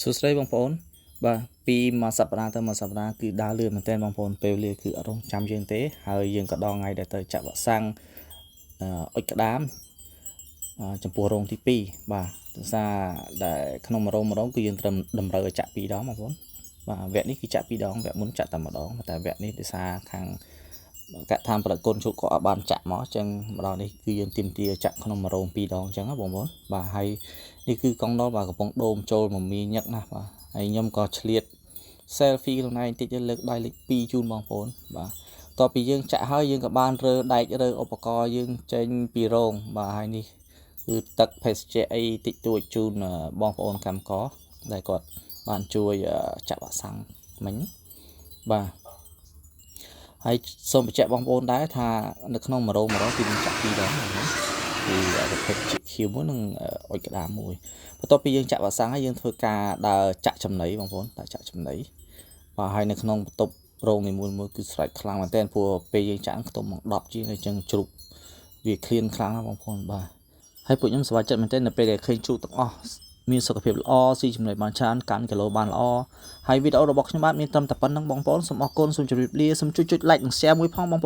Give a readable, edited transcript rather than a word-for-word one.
សួស្តីបងប្អូនបាទពីមួយសប្តាហ៍ទៅមួយសប្តាហ៍គឺដើរលឿនមែនទែនបងប្អូនពេលវេលាគឺអត់រងចាំយើងទេហើយយើងក៏ដល់ថ្ងៃដែលត្រូវចាក់វ៉ាក់សាំងអុចក្តាមចំពោះរោងទី2បាទដោយសារដែលក្នុងមួយរោងមួយរោងគឺយើងត្រូវតម្រូវឲ្យចាក់2ដងបងប្អូនបាទវគ្គនេះគឺចាក់2ដងវគ្គមុនចាក់តែម្ដងតែវគ្គនេះដោយសារខាងកថាផលិតកូនជក់ក៏អត់បានចាក់មកអញ្ចឹងម្ដងនេះគឺយើងទាមទារចាក់ក្នុងមួយរោង2ដងអញ្ចឹងណាបងប្អូនបាទហើយនេះគឺកង់ដុលបាទកំពុងដូមចូលមមាញឹកណាស់បាទហើយខ្ញុំក៏ឆ្លៀត selfie ខ្លួនឯងតិចទៅលើកដៃលេខ2ជូនបងប្អូនបាទតទៅពីយើងចាក់ហើយយើងក៏បានរើដែករើឧបករណ៍យើងចេញពីរោងបាទហើយនេះគឺទឹកភេសជ្ជៈអីតិចតួចជូនបងប្អូនកម្មករដែលគាត់បានជួយចាក់វ៉ាក់សាំងមិញបាទហើយសូមបញ្ជាក់បងប្អូនដែរថានៅក្នុងមួយរោងមួយរោងគឺយើងចាក់2ដងបងប្អូនគឺប្រភេទជីខៀវមួយនិងអុចក្តាមមួយបន្ទាប់ពីយើងចាក់វ៉ាក់សាំងហើយយើងធ្វើការដើរចាក់ចំណីបងប្អូនដើរចាក់ចំណីបាទហើយនៅក្នុងបន្ទប់រោងនីមួយៗគឺស្រែកខ្លាំងមែនទែនព្រោះពេលយើងចាក់ខ្ទង់ម៉ោង10ជាងអញ្ចឹងជ្រូកវាឃ្លានខ្លាំងណាស់បងប្អូនបាទហើយពួកខ្ញុំសប្បាយចិត្តមែនទែននៅពេលដែលឃើញជ្រូកទាំងអស់មានសុខភាពល្អស៊ីចំណីបានច្រើនកាន់គីឡូបានល្អហើយវីដេអូរបស់ខ្ញុំបាទមានត្រឹមតែប៉ុណ្្នឹងបងប្អូនសូមអរគុណសូមជម្រាបលាសូមជួយចុច like និង share មួយផងបងប្អូន។